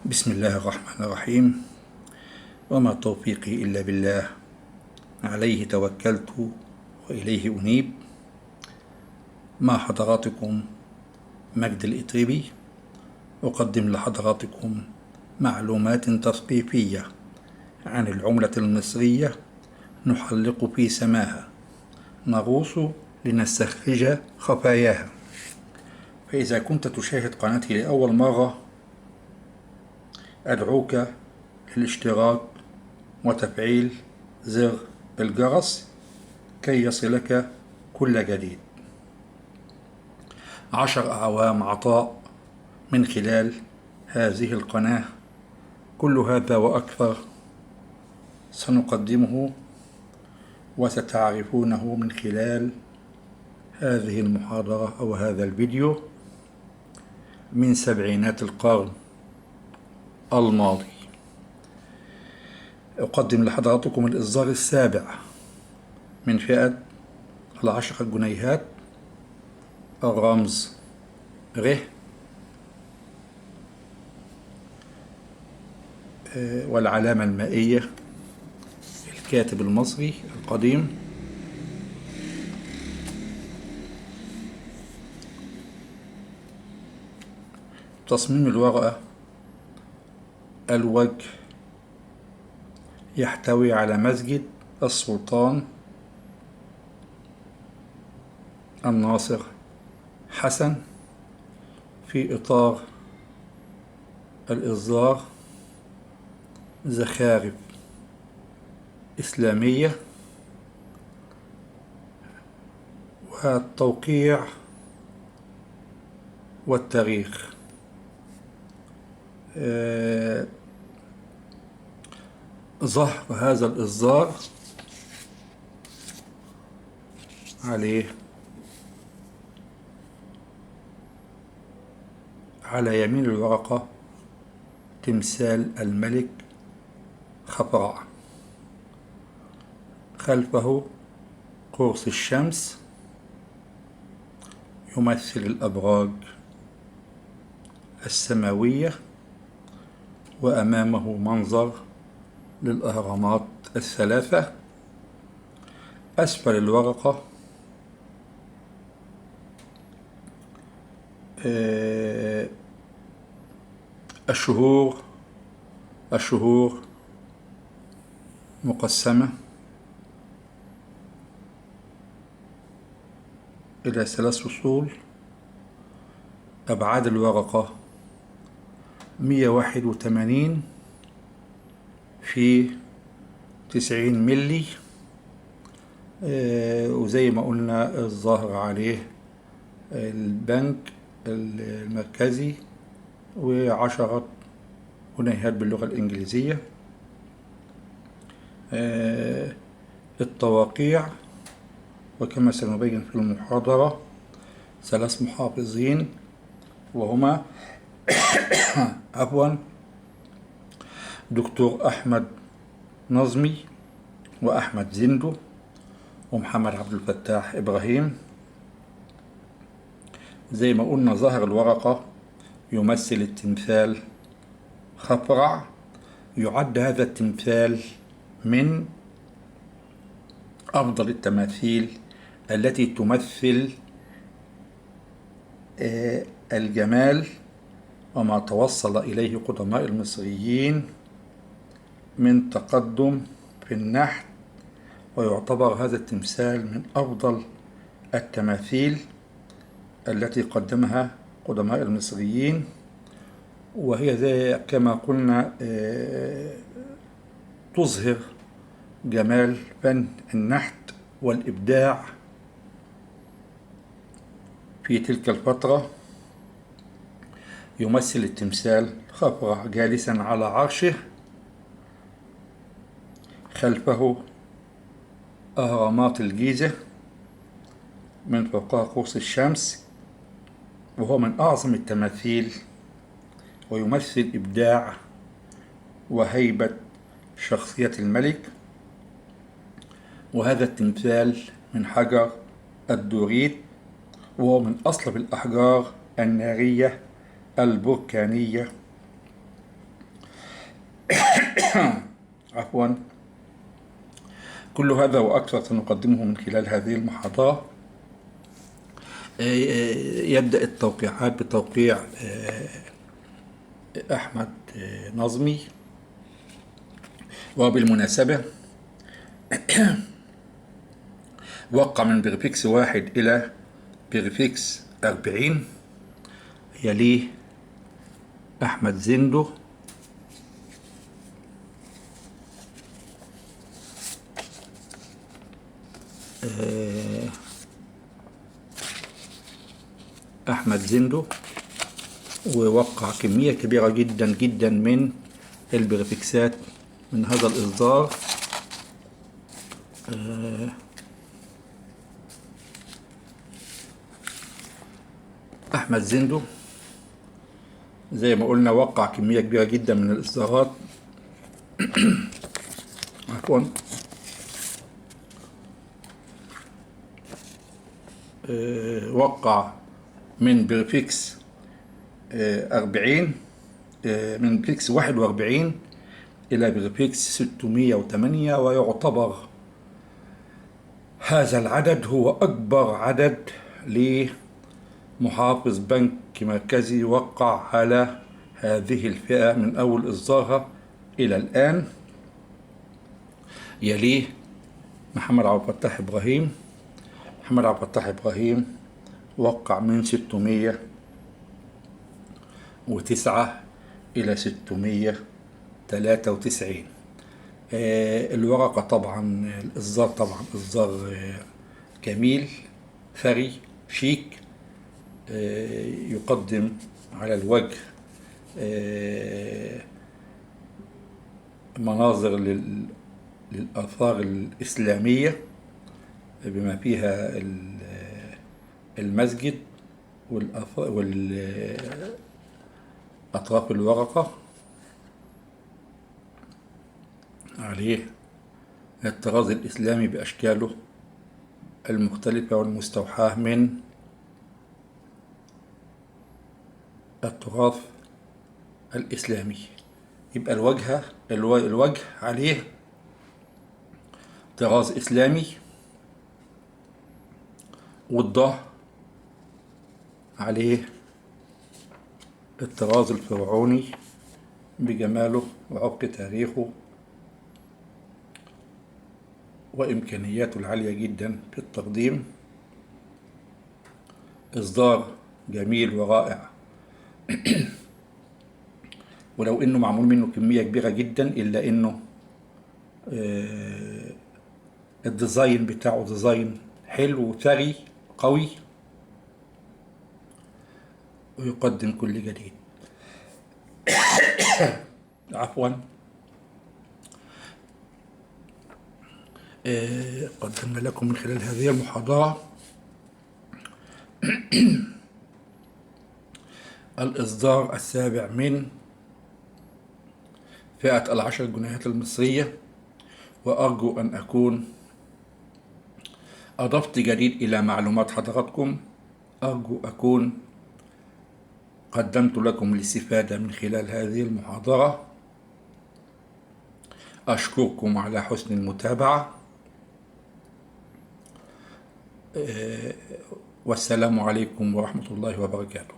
بسم الله الرحمن الرحيم. وما توفيقي إلا بالله، عليه توكلت وإليه أنيب. مع حضراتكم مجد الإتربي، أقدم لحضراتكم معلومات تثقيفية عن العملة المصرية. نحلق في سماها، نغوص لنستخرج خفاياها. فإذا كنت تشاهد قناتي لأول مرة، أدعوك للاشتراك وتفعيل زر الجرس كي يصلك كل جديد. 10 أعوام عطاء من خلال هذه القناة، كل هذا وأكثر سنقدمه وستعرفونه من خلال هذه المحاضرة أو هذا الفيديو من سبعينات القرن الماضي. أقدم لحضراتكم الإصدار السابع من فئة 10 جنيهات، الرمز ر، والعلامة المائية، الكاتب المصري القديم. تصميم الورقة: الوجه يحتوي على مسجد السلطان الناصر حسن في إطار الإصدار، زخارف إسلامية، والتوقيع والتاريخ. ظهر هذا الإصدار عليه على يمين الورقة تمثال الملك خفرع، خلفه قرص الشمس يمثل الأبراج السماوية، وأمامه منظر للأهرامات الثلاثة. أسفل الورقة الشهور مقسمة إلى 3 فصول. أبعاد الورقة 181 في 90 ملي، وزي ما قلنا الظاهر عليه البنك المركزي و10 جنيهات باللغة الإنجليزية. التواقيع، وكما سنبين في المحاضرة 3 محافظين، وهما عفوا دكتور أحمد نظمي وأحمد زندو ومحمد عبد الفتاح إبراهيم. زي ما قلنا ظهر الورقة يمثل التمثال خفرع. يعد هذا التمثال من أفضل التماثيل التي تمثل الجمال وما توصل إليه قدماء المصريين من تقدم في النحت، ويعتبر هذا التمثال من أفضل التماثيل التي قدمها قدماء المصريين، وهي زي كما قلنا تظهر جمال فن النحت والإبداع في تلك الفترة. يمثل التمثال خفرع جالسا على عرشه، خلفه أهرامات الجيزة من فوقها قرص الشمس، وهو من أعظم التماثيل ويمثل إبداع وهيبة شخصية الملك. وهذا التمثال من حجر الدوريت، وهو من أصلب الأحجار النارية البركانية عفوا، كل هذا وأكثر سنقدمه من خلال هذه المحاضرة. يبدأ التوقيعات بتوقيع أحمد نظمي. وبالمناسبة وقع من prefix 1 إلى prefix 40، يليه أحمد زندو، أحمد زندو، ووقع كمية كبيرة جدا جدا من البريفكسات من هذا الإصدار. أحمد زندو زي ما قلنا وقع كمية كبيرة جدا من الإصدارات. عفوا، وقع من prefix 40، من prefix 41 إلى prefix 608، ويعتبر هذا العدد هو أكبر عدد لمحافظ بنك مركزي وقع على هذه الفئة من أول إصدارها إلى الآن. يليه محمد عبد الفتاح إبراهيم. محمد عبد الفتاح إبراهيم وقع من 609 إلى 693. الورقة طبعا، الإصدار طبعا إصدار جميل ثري شيك، يقدم على الوجه مناظر للآثار الإسلامية بما فيها المسجد والأطراف الورقة، عليه الطراز الإسلامي بأشكاله المختلفة والمستوحاة من التراث الإسلامي. يبقى الوجه عليه طراز إسلامي، والظهر عليه الطراز الفرعوني بجماله وعمق تاريخه وإمكانياته العالية جدا في التقديم. إصدار جميل ورائع، ولو إنه معمول منه كمية كبيرة جدا، إلا إنه ال design بتاعه design حلو وثري قوي، ويقدم كل جديد. عفوا، قدمنا لكم من خلال هذه المحاضرة الإصدار السابع من فئة 10 جنيهات المصرية، وأرجو أن أكون أضفت جديد إلى معلومات حضراتكم. أرجو أكون قدمت لكم الاستفادة من خلال هذه المحاضرة. أشكركم على حسن المتابعة، والسلام عليكم ورحمة الله وبركاته.